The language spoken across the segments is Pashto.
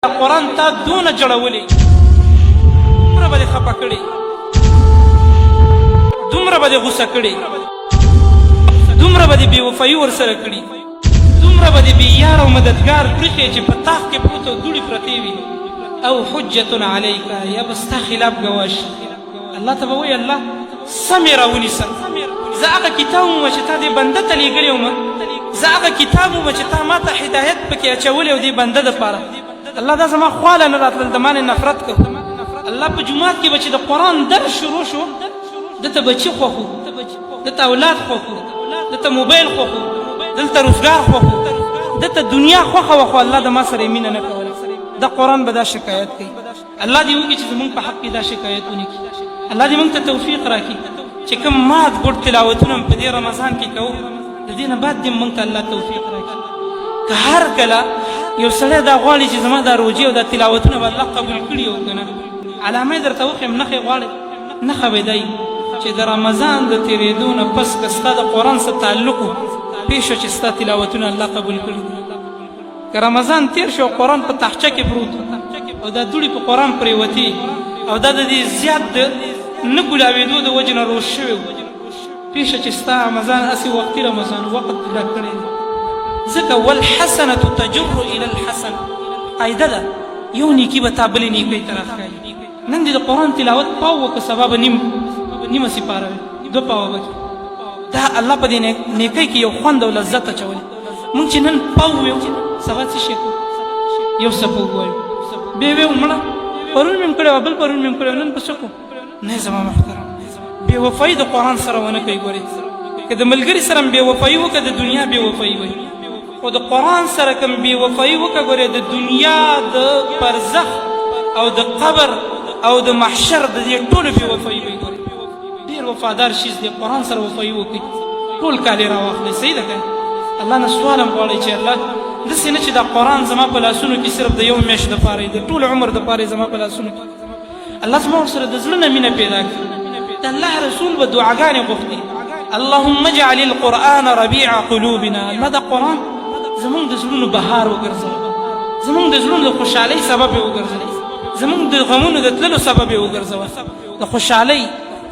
قرآن تا دونه جړولې، دومره به دې خفه کړي، دومره به دې غوسه کړي، دومره به دې بې وفایي ورسره کړي، دومره به دې بې یار او مددګار پرېښی چې په تاخ کې پروت او دوړې پرتې وي. او حجة علیک، یا به ستا خلاف ګواه شي. الله ته به وایي، الله سم یې راونیسه، زه هغه کتاب وم چې تا دې بنده ته لېږلی وم، زه هغه کتاب وم چې تا ما ته هدایت پکې اچولی او دې بنده دپاره. الله دا زما خواله نه راتلل، د ما نه نفرت کو. الله په جومات کې به چې د قرآن درس شروع شو، ده ته بچي خوښ وو، ده ته اولاد خوښ وو، ده ته موبایل خوښ وو، دلته روزګار خوښ وو، ده ته دنیا خوښه وه، خو الله د ما سره یې مینه نه کوله. د قرآن به دا شکایت کوي. الله دې وکړي چې زمونږ په حق کې دا شکایت ونه کړي. الله دې مونږ ته توفیق راکړي چې کوم مات ګډ تلاوتونه په دې رمضان کې کوو، د دې نه بعد دې مونږ ته الله توفیق راکړي. که هر کله یو سړی دا غواړي چې زما دا روژې او دا تلاوتونه به الله قبول کړي او که نه، علامه یې درته وښیم. نښې غواړئ؟ نښه به دی چې د رمضان د تېرېدو نه پس که ستا د قرآن سره تعلق و، پېښ شو چې ستا تلاوتونه الله قبول کړي. که رمضان تیر شو، قرآن په تاخچه کې پروت او دا دوړي په قرآن پریوتی او دا د دې زیات د نه کولاوېدو د وجې نه روش شوی، پیشه چې ستا رمضان هسې وختي رمضان وخت ډک کړی دی. ځکه والحسنة تجر الى الحسن قاعده ده، یو نیکي به تا بلې نیکۍ ته راښکاري. نن دې د قرآن تلاوت پاو وکړه، سبا به نیم نیمه سپاره وي، دوه پاوه به دا الله په دې نیکۍ کې یو خوند او لذت اچولی. مونږ چې نن پاو ویو، سبا څه شی کوو؟ یو څه په ووایو، بیا ویو مړه پرون مې هم کړی وه، بل پرون مې هم کړی وه، نن په څه کوو؟ نه زما محترم، بې وفایي د قرآن سره ونه کوي. ګورئ، که د ملګري سره هم بې وفایي وکړه، د دنیا بې وفایي وي، خو د قرآن سره کوم بې وفایي وکړه، ګورئ، د دنیا د برزخ او د قبر او د محشر د دې ټولو بې وفایي وي. ګورئ، ډېر وفادار شیز دی، قرآن سره وفایي وکړي، ټول کالي راواخلئ. صحیح ده که الله نه سوال هم غواړئ چې الله داسې نه چې دا قرآن زما په لاسونو کې صرف د یو میاشت دپاره وي، د ټول عمر دپاره زما په لاسونو کې. الله زما ورسره د زړه نه مینه پیدا کړي. د الله رسول به دعاګانې غوښتي، اللهم اجعل القرآن ربيع قلوبنا. الله دا قرآن زمونږ د زړونو بهار وګرځوه، زمونږ د زړونو د خوشحالۍ سبب یې وګرځوه، زمونږ د غمونو د تللو سبب یې وګرځوه. د خوشحالۍ،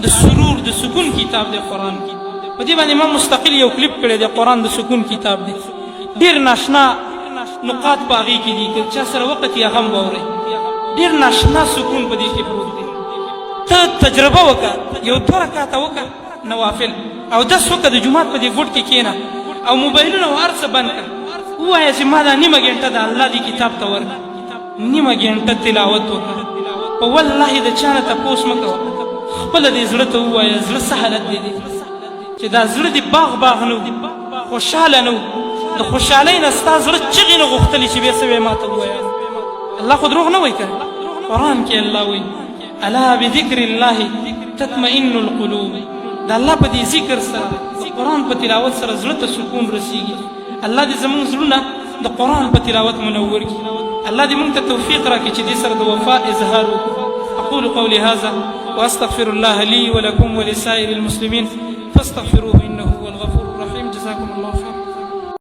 د سرور، د سکون کتاب دی قرآن. په دې باندې ما مستقل یو کلیپ کړی دی، قرآن د سکون کتاب دی. ډېر ناشنا نقاط په هغې کې دي، که چا سره وخت یې هغه هم واورئ. ډېر ناشنا سکون په دې کې پروت دی. ته تجربه وکړه، یو دوه رکعته وکړه نوافل او دس وکړه، د جومات په دې ګوټ کې کښېنه او موبایلونه او هر څه بند کړه، ووایه چې ما دا نیمه ګنټه د الله دې کتاب ته ورکړه، نیمه ګنټه تلاوت وکړه. په والله د چا نه تپوس مه کوه، خپله دې زړه ته ووایه، زړه څه حالت دی دی چې دا زړه دې باغ باغ نه خوشحاله نه، د خوشحالۍ نه ستا زړه چغې نه غوښتلې چې بیا څه وایې ما ته ووایه. الله خو دروغ نه وایي که قرآن کې الله وایي، الا بذکر الله تطمئن القلوب. د الله په دې ذکر سره، د قرآن په تلاوت سره زړه ته سکون رسیږي. الله دې زموږ زړونه د قرآن په تلاوت منور کړي. الله دې موږ ته توفیق راکړي چې دې سره د وفا اظهار وکړو. اقول قولي هذا واستغفر الله لي ولكم ولسائر المسلمين فاستغفروه انه هو الغفور الرحيم. جزاكم الله خيرا.